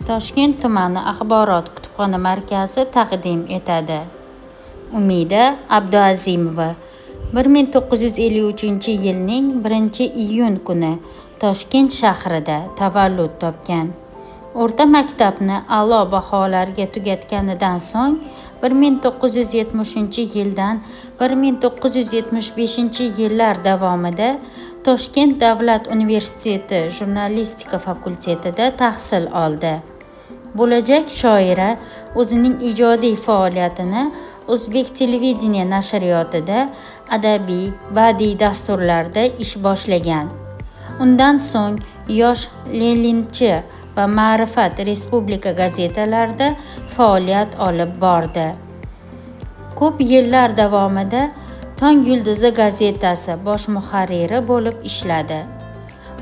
Toshkent tumani axborot kutubxona markazi taqdim etadi. Umida Abduazimova 1953-yilning 1-iyun kuni Toshkent shahrida tavallud topgan. O'rta maktabni a'lo baholarga tugatganidan so'ng 1970-yildan 1975-yillar davomida Toshkent davlat universiteti jurnalistika fakultetida tahsil oldi. Bo'lajak shoira o'zining ijodiy faoliyatini O'zbek televideniye nashriyotida adabiy, badiiy dasturlarda ish boshlagan. Undan so'ng Yosh leninchi va Ma'rifat respublika gazetalarida faoliyat olib bordi. Ko'p yillar davomida Tong yulduzi gazetasi bosh muharriri bo'lib ishladi.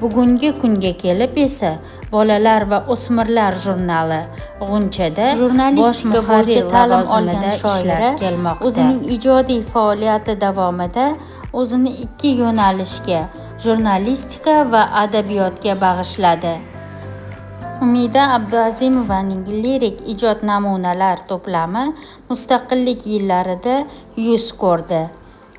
Bugungi kunga kelib esa Bolalar va o'smirlar jurnali G'unchada bosh Jurnalistika muharrir bo'yicha ta'lim lavozimida olgan shoira ishlab kelmoqda. o'zining ijodiy faoliyati davomida o'zini ikki yo'nalishga jurnalistika va adabiyotga bag'ishladi. Umida Abduazimovaning lirik ijod namunalar to'plami mustaqillik yillarida yuz ko'rdi.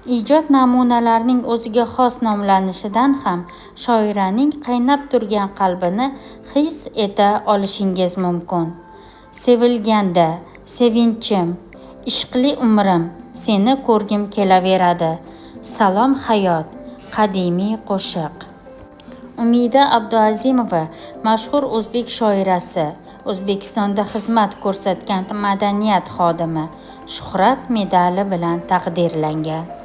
Ijod namunalarining o'ziga xos nomlanishidan ham shoiraning qaynab turgan qalbini his eta olishingiz mumkin. Sevilganda, Sevinchim, Ishqli umrim, Seni ko'rgim kelaveradi, Salom hayot, Qadimiy qo'shiq. Umida Abduazimova mashhur o'zbek shoirasi, O'zbekistonda xizmat ko'rsatgan madaniyat xodimi, Shuhrat medali bilan taqdirlangan.